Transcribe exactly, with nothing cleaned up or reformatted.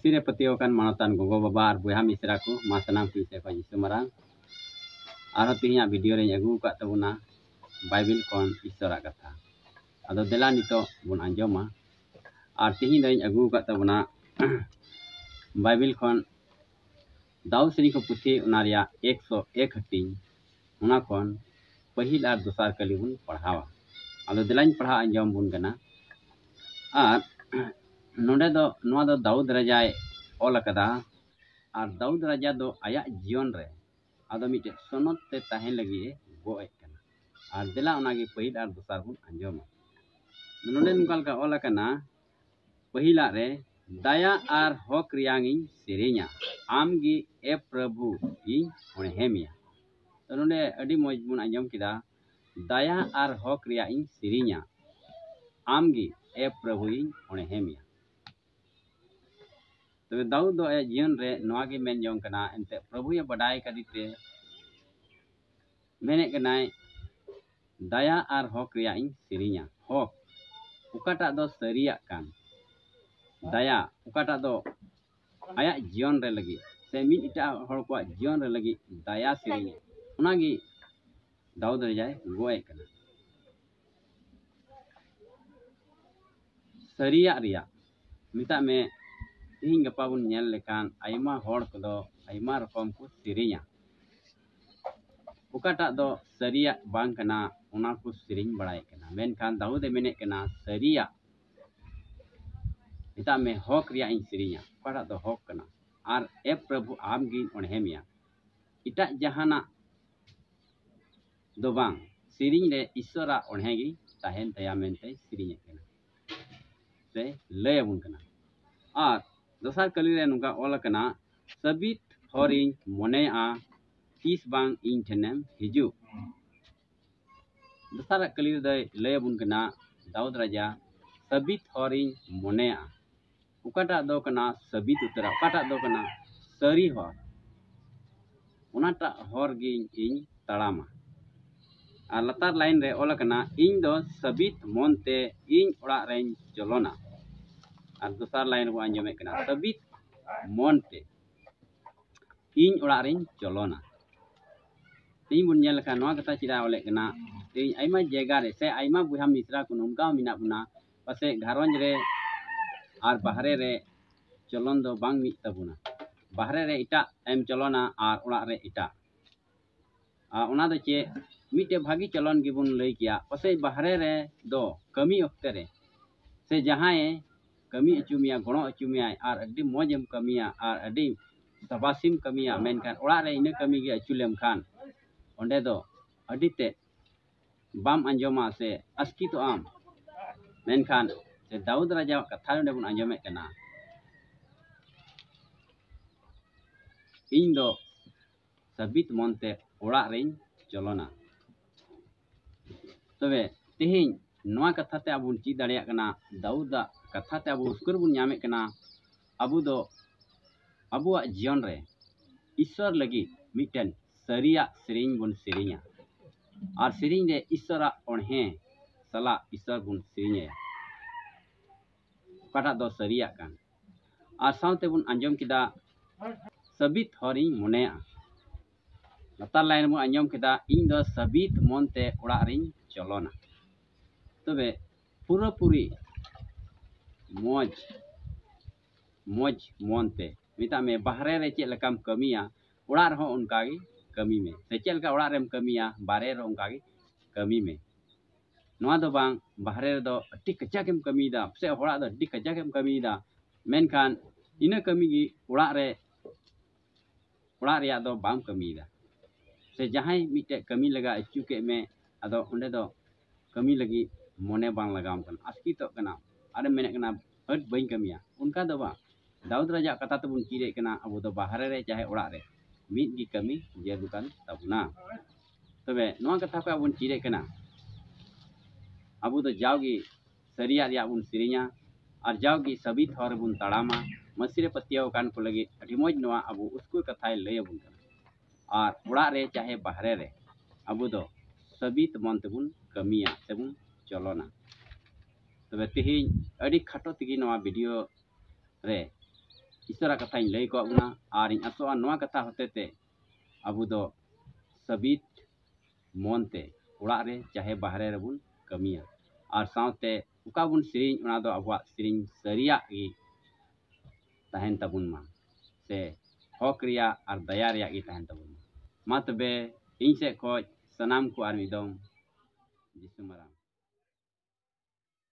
ᱛᱤᱨᱮ ᱯᱟᱹᱛᱭᱟᱹᱣ ᱟᱠᱟᱱ ᱢᱟᱱᱚᱛᱟᱱ ᱜᱚᱜᱚ ᱵᱟᱵᱟ ᱟᱨ ᱵᱚᱭᱦᱟ ᱢᱤᱥᱨᱟ ᱠᱚ, ᱢᱟ ᱥᱟᱱᱟᱢ ᱠᱚ ᱤᱧ ᱥᱮᱫ ᱠᱷᱚᱱ ᱤᱥᱩ ᱢᱟᱨᱟᱝ᱾ ᱟᱨᱦᱚᱸ ᱛᱮᱦᱮᱧᱟᱜ ᱵᱷᱤᱰᱤᱭᱳ ᱨᱮᱧ ᱟᱹᱜᱩ ᱟᱠᱟᱫ ᱛᱟᱵᱚᱱᱟ ᱵᱟᱭᱵᱮᱞ ᱠᱷᱚᱱ ᱤᱥᱚᱨᱟᱜ ᱠᱟᱛᱷᱟ᱾ ᱟᱫᱚ ᱫᱮᱞᱟ ᱱᱤᱛᱚᱜ ᱵᱚᱱ ᱟᱸᱡᱚᱢᱟ᱾ ᱟᱨ ᱛᱮᱦᱮᱧ ᱫᱚᱧ ᱟᱹᱜᱩ ᱟᱠᱟᱫ ᱛᱟᱵᱚᱱᱟ ᱵᱟᱭᱵᱮᱞ ᱠᱷᱚᱱ ᱫᱟᱣ ᱥᱮᱨᱮᱧ ᱠᱚ ᱯᱩᱛᱷᱤ, ᱚᱱᱟ ᱨᱮᱭᱟᱜ ᱮᱠᱥᱚ ᱮᱠ ᱦᱟᱹᱴᱤᱧ, ᱚᱱᱟ ᱠᱷᱚᱱ ᱯᱟᱹᱦᱤᱞ ᱟᱨ ᱫᱚᱥᱟᱨ ᱠᱟᱹᱞᱤ ᱵᱚᱱ ᱯᱟᱲᱦᱟᱣᱟ᱾ ᱟᱫᱚ ᱫᱮᱞᱟᱧ ᱯᱟᱲᱦᱟᱣ ᱟᱸᱡᱚᱢ ᱵᱚᱱ ᱠᱟᱱᱟ᱾ ᱟᱨ ᱱᱚᱰᱮ ᱫᱚ, ᱱᱚᱣᱟ ᱫᱚ ᱫᱟᱣᱩᱫ ᱨᱟᱡᱟᱭ ᱚᱞ ᱟᱠᱟᱫᱟ᱾ ᱟᱨ ᱫᱟᱣᱩᱫ ᱨᱟᱡᱟ ᱫᱚ ᱟᱭᱟᱜ ᱡᱤᱭᱚᱱ ᱨᱮ ᱟᱫᱚ ᱢᱤᱫᱴᱮᱡ ᱥᱚᱱᱚᱛ ᱛᱮ ᱛᱟᱦᱮᱱ ᱞᱟᱹᱜᱤᱫ ᱮ ᱜᱚᱜ ᱮᱫ ᱠᱟᱱᱟ᱾ ᱟᱨ ᱫᱮᱞᱟ ᱚᱱᱟᱜᱮ ᱯᱟᱹᱦᱤᱞ ᱟᱨ ᱫᱚᱥᱟᱨ ᱵᱚᱱ ᱟᱸᱡᱚᱢᱟ᱾ ᱱᱚᱰᱮ ᱱᱚᱝᱠᱟ ᱞᱮᱠᱟ ᱚᱞ ᱟᱠᱟᱱᱟ, ᱯᱟᱹᱦᱤᱞᱟᱜ ᱨᱮ, "ᱫᱟᱭᱟ ᱟᱨ ᱦᱚᱠ ᱨᱮᱭᱟᱝ ᱤᱧ ᱥᱮᱨᱮᱧᱟ, ᱟᱢ ᱜᱮ ᱮ ᱯᱨᱚᱵᱷᱩ ᱤᱧ ᱚᱬᱦᱮ ᱢᱮᱭᱟ᱾" ᱛᱚ ᱱᱚᱰᱮ ᱟᱹᱰᱤ ᱢᱚᱡᱽ ᱵᱚᱱ ᱟᱸᱡᱚᱢ ᱠᱮᱫᱟ, "ᱫᱟᱭᱟ ᱟᱨ ᱦᱚᱠ ᱨᱮᱭᱟᱜ ᱤᱧ ᱥᱮᱨᱮᱧᱟ, ᱟᱢ ᱜᱮ ᱮ ᱯᱨᱚᱵᱷᱩ ᱤᱧ ᱚᱬᱦᱮ ᱢᱮᱭᱟ᱾" ᱛᱚᱵᱮ ᱫᱟᱣᱩᱫ ᱫᱚ ᱟᱭᱟᱜ ᱡᱤᱭᱚᱱ ᱨᱮ ᱱᱚᱣᱟ ᱜᱮ ᱢᱮᱱ ᱡᱚᱝ ᱠᱟᱱᱟ, ᱮᱱᱛᱮᱫ ᱯᱨᱚᱵᱷᱩᱭ ᱵᱟᱰᱟᱭ ᱠᱟᱫᱮ ᱛᱮ ᱢᱮᱱᱮᱫ ᱠᱟᱱᱟᱭ, "ᱫᱟᱭᱟ ᱟᱨ ᱦᱚᱠ ᱨᱮᱭᱟᱜ ᱤᱧ ᱥᱮᱨᱮᱧᱟ, ᱦᱚᱠ, ᱚᱠᱟᱴᱟᱜ ᱫᱚ ᱥᱟᱹᱨᱤᱭᱟᱜ ᱠᱟᱱ, ᱫᱟᱭᱟ, ᱚᱠᱟᱴᱟᱜ ᱫᱚ ᱟᱭᱟᱜ ᱡᱤᱭᱚᱱ ᱨᱮ ᱞᱟᱹᱜᱤᱫ ᱥᱮ ᱢᱤᱫ ᱮᱴᱟᱜ ᱦᱚᱲ ᱠᱚᱣᱟᱜ ᱡᱤᱭᱚᱱ ᱨᱮ ᱞᱟᱹᱜᱤᱫ ᱫᱟᱭᱟ ᱥᱮᱨᱮᱧ, ᱚᱱᱟᱜᱮ ᱫᱟᱣᱩᱫ ᱨᱟᱡᱟᱭ ᱜᱚᱜ ᱮᱫ ᱠᱟᱱᱟ᱾" ᱥᱟᱹᱨᱤᱭᱟᱜ ᱨᱮᱭᱟᱜ, ᱢᱮᱛᱟᱜ ᱢᱮ, ᱛᱮᱦᱮᱧ ᱜᱟᱯᱟ ᱵᱚᱱ ᱧᱮᱞ ᱞᱮᱠᱷᱟᱱ ᱟᱭᱢᱟ ᱦᱚᱲ ᱠᱚᱫᱚ ᱟᱭᱢᱟ ᱨᱚᱠᱚᱢ ᱠᱚ ᱥᱮᱨᱮᱧᱟ᱾ ᱚᱠᱟᱴᱟᱜ ᱫᱚ ᱥᱟᱹᱨᱤᱭᱟᱜ ᱵᱟᱝ ᱠᱟᱱᱟ, ᱚᱱᱟ ᱠᱚ ᱥᱮᱨᱮᱧ ᱵᱟᱲᱟᱭᱮᱫ ᱠᱟᱱᱟ᱾ ᱢᱮᱱᱠᱷᱟᱱ ᱫᱟᱣᱩᱫ ᱮ ᱢᱮᱱᱮᱫ ᱠᱟᱱᱟ, ᱥᱟᱹᱨᱤᱭᱟᱜ, ᱢᱮᱛᱟᱜ ᱢᱮ, ᱦᱚᱠ ᱨᱮᱭᱟᱜ ᱤᱧ ᱥᱮᱨᱮᱧᱟ, ᱚᱠᱟᱴᱟᱜ ᱫᱚ ᱦᱚᱠ ᱠᱟᱱᱟ, ᱟᱨ ᱮ ᱯᱨᱚᱵᱷᱩ, ᱟᱢ ᱜᱤᱧ ᱚᱬᱦᱮ ᱢᱮᱭᱟ᱾ ᱮᱴᱟᱜ ᱡᱟᱦᱟᱱᱟᱜ ᱫᱚ ᱵᱟᱝ, ᱥᱮᱨᱮᱧ ᱨᱮ ᱤᱥᱥᱚᱨᱟᱜ ᱚᱬᱦᱮ ᱜᱮ ᱛᱟᱦᱮᱱ ᱛᱟᱭᱟ ᱢᱮᱱᱛᱮ ᱥᱮᱨᱮᱧᱮᱫ ᱠᱟᱱᱟ ᱥᱮ ᱞᱟᱹᱭ ᱟᱵᱚᱱ ᱠᱟᱱᱟ᱾ ᱟᱨ ᱫᱚᱥᱟᱨ ᱠᱟᱹᱞᱤ ᱨᱮ ᱱᱚᱝᱠᱟ ᱚᱞ ᱟᱠᱟᱱᱟ, "ᱥᱟᱹᱵᱤᱛ ᱦᱚᱨᱤᱧ ᱢᱚᱱᱮᱭᱟ, ᱛᱤᱥ ᱵᱟᱝ ᱤᱧ ᱴᱷᱮᱱᱮᱢ ᱦᱤᱡᱩᱜ?" ᱫᱚᱥᱟᱨᱟᱜ ᱠᱟᱹᱞᱤ ᱨᱮᱫᱚᱭ ᱞᱟᱹᱭ ᱟᱵᱚᱱ ᱠᱟᱱᱟ ᱫᱟᱣᱩᱫ ᱨᱟᱡᱟ, "ᱥᱟᱹᱵᱤᱛ ᱦᱚᱨᱤᱧ ᱢᱚᱱᱮᱭᱟ", ᱚᱠᱟᱴᱟᱜ ᱫᱚ ᱠᱟᱱᱟ ᱥᱟᱹᱵᱤᱛ ᱩᱛᱟᱹᱨᱟᱜ, ᱚᱠᱟᱴᱟᱜ ᱫᱚ ᱠᱟᱱᱟ ᱥᱟᱹᱨᱤ ᱦᱚᱨ, ᱚᱱᱟᱴᱟᱜ ᱦᱚᱨ ᱜᱮ ᱤᱧ ᱛᱟᱲᱟᱢᱟ᱾ ᱟᱨ ᱞᱟᱛᱟᱨ ᱞᱟᱭᱤᱱ ᱨᱮ ᱚᱞ ᱟᱠᱟᱱᱟ, "ᱤᱧ ᱫᱚ ᱥᱟᱹᱵᱤᱛ ᱢᱚᱱ ᱛᱮ ᱤᱧ ᱚᱲᱟᱜ ᱨᱮᱧ ᱪᱚᱞᱚᱱᱟ᱾" ᱟᱨ ᱫᱚᱥᱟᱨ ᱞᱟᱭᱤᱱ ᱨᱮᱵᱚᱱ ᱟᱸᱡᱚᱢᱮᱫ ᱠᱟᱱᱟ, "ᱥᱟᱹᱵᱤᱛ ᱢᱚᱱ ᱛᱮ ᱤᱧ ᱚᱲᱟᱜ ᱨᱤᱧ ᱪᱚᱞᱚᱱᱟ᱾ ᱛᱮᱦᱮᱧ ᱵᱚᱱ ᱧᱮᱞ ᱞᱮᱠᱷᱟᱱ ᱱᱚᱣᱟ ᱠᱟᱛᱷᱟ ᱪᱮᱫᱟᱜ ᱚᱞᱮᱫ ᱠᱟᱱᱟ? ᱛᱮᱦᱮᱧ ᱟᱭᱢᱟ ᱡᱟᱭᱜᱟ ᱨᱮ ᱥᱮ ᱟᱭᱢᱟ ᱵᱚᱭᱦᱟ ᱢᱤᱥᱨᱟ ᱠᱚ ᱱᱚᱝᱠᱟ ᱦᱚᱸ ᱢᱮᱱᱟᱜ ᱵᱚᱱᱟ, ᱯᱟᱥᱮᱡ ᱜᱷᱟᱨᱚᱸᱡᱽ ᱨᱮ ᱟᱨ ᱵᱟᱦᱨᱮ ᱨᱮ ᱪᱚᱞᱚᱱ ᱫᱚ ᱵᱟᱝ ᱢᱤᱫ ᱛᱟᱵᱚᱱᱟ᱾ ᱵᱟᱦᱨᱮ ᱨᱮ ᱮᱴᱟᱜ ᱮᱢ ᱪᱚᱞᱚᱱᱟ ᱟᱨ ᱚᱲᱟᱜ ᱨᱮ ᱮᱴᱟᱜ᱾ ᱟᱨ ᱚᱱᱟ ᱫᱚ ᱪᱮᱫ? ᱢᱤᱫᱴᱮᱡ ᱵᱷᱟᱹᱜᱤ ᱪᱚᱞᱚᱱ ᱜᱮᱵᱚᱱ ᱞᱟᱹᱭ ᱠᱮᱭᱟ᱾ ᱯᱟᱥᱮᱡ ᱵᱟᱦᱨᱮ ᱨᱮ ᱫᱚ ᱠᱟᱹᱢᱤ ᱚᱠᱛᱮ ᱨᱮ ᱥᱮ ᱡᱟᱦᱟᱸᱭᱮ ᱠᱟᱹᱢᱤ ᱦᱚᱪᱚ ᱢᱮᱭᱟ, ᱜᱚᱲᱚ ᱦᱚᱪᱚ ᱢᱮᱭᱟᱭ ᱟᱨ ᱟᱹᱰᱤ ᱢᱚᱡᱽ ᱮᱢ ᱠᱟᱹᱢᱤᱭᱟ ᱟᱨ ᱟᱹᱰᱤ ᱥᱟᱵᱟᱥᱤᱢ ᱠᱟᱹᱢᱤᱭᱟ, ᱢᱮᱱᱠᱷᱟᱱ ᱚᱲᱟᱜ ᱨᱮ ᱤᱱᱟᱹ ᱠᱟᱹᱢᱤ ᱜᱮ ᱟᱹᱪᱩ ᱞᱮᱢ ᱠᱷᱟᱱ ᱚᱸᱰᱮ ᱫᱚ ᱟᱹᱰᱤ ᱛᱮᱫ ᱵᱟᱢ ᱟᱸᱡᱚᱢᱟ ᱥᱮ ᱟᱥᱠᱤᱛᱚᱜ ᱟᱢ᱾ ᱢᱮᱱᱠᱷᱟᱱ ᱥᱮ ᱫᱟᱣᱩᱫ ᱨᱟᱡᱟᱣᱟᱜ ᱠᱟᱛᱷᱟ ᱱᱚᱰᱮ ᱵᱚᱱ ᱟᱸᱡᱚᱢᱮᱫ ᱠᱟᱱᱟ, ᱤᱧ ᱫᱚ ᱥᱟᱹᱵᱤᱛ ᱢᱚᱱᱛᱮ ᱚᱲᱟᱜ ᱨᱤᱧ ᱪᱚᱞᱚᱱᱟ᱾ ᱛᱚᱵᱮ ᱛᱮᱦᱮᱧ ᱱᱚᱣᱟ ᱠᱟᱛᱷᱟ ᱛᱮ ᱟᱵᱚ ᱵᱚᱱ ᱪᱮᱫ ᱫᱟᱲᱮᱭᱟᱜ ᱠᱟᱱᱟ, ᱫᱟᱣᱩᱫᱟᱜ ᱠᱟᱛᱷᱟ ᱛᱮ ᱟᱵᱚ ᱩᱥᱠᱟᱹᱨ ᱵᱚᱱ ᱧᱟᱢᱮᱫ ᱠᱟᱱᱟ᱾ ᱟᱵᱚ ᱫᱚ ᱟᱵᱚᱣᱟᱜ ᱡᱤᱭᱚᱱ ᱨᱮ ᱤᱥᱥᱚᱨ ᱞᱟᱹᱜᱤᱫ ᱢᱤᱫᱴᱮᱱ ᱥᱟᱹᱨᱤᱭᱟᱜ ᱥᱮᱨᱮᱧ ᱵᱚᱱ ᱥᱮᱨᱮᱧᱟ ᱟᱨ ᱥᱮᱨᱮᱧ ᱨᱮ ᱤᱥᱥᱚᱨᱟᱜ ᱚᱬᱦᱮ ᱥᱟᱞᱟᱜ ᱤᱥᱥᱚᱨ ᱵᱚᱱ ᱥᱮᱨᱮᱧ ᱟᱭᱟ, ᱚᱠᱟᱴᱟᱜ ᱫᱚ ᱥᱟᱹᱨᱤᱭᱟᱜ ᱠᱟᱱ᱾ ᱟᱨ ᱥᱟᱶᱛᱮ ᱵᱚᱱ ᱟᱸᱡᱚᱢ ᱠᱮᱫᱟ, ᱥᱟᱹᱵᱤᱛ ᱦᱚᱨᱤᱧ ᱢᱚᱱᱮᱭᱟ᱾ ᱞᱟᱛᱟᱨ ᱞᱟᱭᱤᱱ ᱵᱚᱱ ᱟᱸᱡᱚᱢ ᱠᱮᱫᱟ, ᱤᱧ ᱫᱚ ᱥᱟᱹᱵᱤᱛ ᱢᱚᱱ ᱛᱮ ᱚᱲᱟᱜ ᱨᱤᱧ ᱪᱚᱞᱚᱱᱟ᱾ ᱛᱚᱵᱮ ᱯᱩᱨᱟᱹᱯᱩᱨᱤ ᱢᱚᱡᱽ, ᱢᱚᱡᱽ ᱢᱚᱱ ᱛᱮ, ᱢᱮᱛᱟᱜ ᱢᱮ, ᱵᱟᱦᱨᱮ ᱨᱮ ᱪᱮᱫ ᱞᱮᱠᱟᱢ ᱠᱟᱹᱢᱤᱭᱟ, ᱚᱲᱟᱜ ᱨᱮᱦᱚᱸ ᱚᱱᱠᱟ ᱜᱮ ᱠᱟᱹᱢᱤ ᱢᱮ᱾ ᱥᱮ ᱪᱮᱫ ᱞᱮᱠᱟ ᱚᱲᱟᱜ ᱨᱮᱢ ᱠᱟᱹᱢᱤᱭᱟ, ᱵᱟᱦᱨᱮ ᱨᱮᱦᱚᱸ ᱚᱱᱠᱟ ᱜᱮ ᱠᱟᱹᱢᱤ ᱢᱮ᱾ ᱱᱚᱣᱟ ᱫᱚ ᱵᱟᱝ, ᱵᱟᱦᱨᱮ ᱨᱮᱫᱚ ᱟᱹᱰᱤ ᱠᱟᱡᱟᱠ ᱮᱢ ᱠᱟᱹᱢᱤᱭᱮᱫᱟ, ᱥᱮ ᱦᱚᱲᱟᱜ ᱫᱚ ᱟᱹᱰᱤ ᱠᱟᱡᱟᱠ ᱮᱢ ᱠᱟᱹᱢᱤᱭᱮᱫᱟ, ᱢᱮᱱᱠᱷᱟᱱ ᱤᱱᱟᱹ ᱠᱟᱹᱢᱤ ᱜᱮ ᱚᱲᱟᱜ ᱨᱮ, ᱚᱲᱟᱜ ᱨᱮᱭᱟᱜ ᱫᱚ ᱵᱟᱢ ᱠᱟᱹᱢᱤᱭᱮᱫᱟ᱾ ᱥᱮ ᱡᱟᱦᱟᱸᱭ ᱢᱤᱫᱴᱮᱡ ᱠᱟᱹᱢᱤ ᱞᱟᱜᱟ ᱟᱹᱪᱩ ᱠᱮᱫ ᱢᱮ, ᱟᱫᱚ ᱚᱸᱰᱮ ᱫᱚ ᱠᱟᱹᱢᱤ ᱞᱟᱹᱜᱤᱫ ᱢᱚᱱᱮ ᱵᱟᱝ ᱞᱟᱜᱟᱣᱟᱢ ᱠᱟᱱᱟ, ᱟᱥᱠᱤᱛᱚᱜ ᱠᱟᱱᱟ, ᱟᱨᱮᱢ ᱢᱮᱱᱮᱫ ᱠᱟᱱᱟ, "ᱦᱟᱹᱴ, ᱵᱟᱹᱧ ᱠᱟᱹᱢᱤᱭᱟ", ᱚᱱᱠᱟ ᱫᱚ ᱵᱟᱝ᱾ ᱫᱟᱣᱩᱫ ᱨᱟᱡᱟᱜ ᱠᱟᱛᱷᱟ ᱛᱮᱵᱚᱱ ᱪᱮᱫ ᱮᱫ ᱠᱟᱱᱟ, ᱟᱵᱚ ᱫᱚ ᱵᱟᱦᱨᱮ ᱨᱮ ᱪᱟᱦᱮ ᱚᱲᱟᱜ ᱨᱮ ᱢᱤᱫ ᱜᱮ ᱠᱟᱹᱢᱤ ᱡᱟᱹᱨᱩᱲ ᱠᱟᱱ ᱛᱟᱵᱚᱱᱟ᱾ ᱛᱚᱵᱮ ᱱᱚᱣᱟ ᱠᱟᱛᱷᱟ ᱠᱷᱚᱱ ᱟᱵᱚ ᱵᱚᱱ ᱪᱮᱫ ᱮᱫ ᱠᱟᱱᱟ, ᱟᱵᱚ ᱫᱚ ᱡᱟᱣᱜᱮ ᱥᱟᱹᱨᱤᱭᱟᱜ ᱨᱮᱭᱟᱜ ᱵᱚᱱ ᱥᱮᱨᱮᱧᱟ ᱟᱨ ᱡᱟᱣᱜᱮ ᱥᱟᱹᱵᱤᱛ ᱦᱚᱨ ᱨᱮᱵᱚᱱ ᱛᱟᱲᱟᱢᱟ᱾ ᱢᱟᱹᱥᱤ ᱨᱮ ᱯᱟᱹᱛᱭᱟᱹᱣ ᱟᱠᱟᱱ ᱠᱚ ᱞᱟᱹᱜᱤᱫ ᱟᱹᱰᱤ ᱢᱚᱡᱽ ᱱᱚᱣᱟ ᱟᱵᱚ ᱩᱥᱠᱩᱨ ᱠᱟᱛᱷᱟᱭ ᱞᱟᱹᱭ ᱟᱵᱚᱱ ᱠᱟᱱᱟ᱾ ᱟᱨ ᱚᱲᱟᱜ ᱨᱮ ᱪᱟᱦᱮ ᱵᱟᱦᱨᱮ ᱨᱮ ᱟᱵᱚ ᱫᱚ ᱥᱟᱹᱵᱤᱛ ᱢᱚᱱ ᱛᱮᱵᱚᱱ ᱠᱟᱹᱢᱤᱭᱟ ᱥᱮᱵᱚᱱ ᱪᱚᱞᱚᱱᱟ᱾ ᱛᱚᱵᱮ ᱛᱮᱦᱮᱧ ᱟᱹᱰᱤ ᱠᱷᱟᱴᱚ ᱛᱮᱜᱮ ᱱᱚᱣᱟ ᱵᱷᱤᱰᱤᱭᱳ ᱨᱮ ᱤᱥᱟᱹᱨᱟ ᱠᱟᱛᱷᱟᱧ ᱞᱟᱹᱭ ᱠᱚᱣᱟᱜ ᱵᱚᱱᱟ᱾ ᱟᱨ ᱤᱧ ᱟᱥᱚᱜᱼᱟ, ᱱᱚᱣᱟ ᱠᱟᱛᱷᱟ ᱦᱚᱛᱮ ᱛᱮ ᱟᱵᱚ ᱫᱚ ᱥᱟᱹᱵᱤᱛ ᱢᱚᱱ ᱛᱮ ᱚᱲᱟᱜ ᱨᱮ ᱪᱟᱦᱮ ᱵᱟᱦᱨᱮ ᱨᱮᱵᱚᱱ ᱠᱟᱹᱢᱤᱭᱟ᱾ ᱟᱨ ᱥᱟᱶᱛᱮ ᱚᱠᱟ ᱵᱚᱱ ᱥᱮᱨᱮᱧ, ᱚᱱᱟ ᱫᱚ ᱟᱵᱚᱣᱟᱜ ᱥᱮᱨᱮᱧ ᱥᱟᱹᱨᱤᱭᱟᱜ ᱜᱮ ᱛᱟᱦᱮᱱ ᱛᱟᱵᱚᱱ ᱢᱟ, ᱥᱮ ᱦᱚᱠ ᱨᱮᱭᱟᱜ ᱟᱨ ᱫᱟᱭᱟ ᱨᱮᱭᱟᱜ ᱜᱮ ᱛᱟᱦᱮᱱ ᱛᱟᱵᱚᱱ ᱢᱟ᱾ ᱢᱟ ᱛᱚᱵᱮ, ᱤᱧ ᱥᱮᱫ ᱠᱷᱚᱱ ᱥᱟᱱᱟᱢ ᱠᱚ ᱟᱨ ᱢᱤᱫ ᱫᱚᱢ ᱡᱤᱥᱩ ᱢᱟᱨᱟᱝ᱾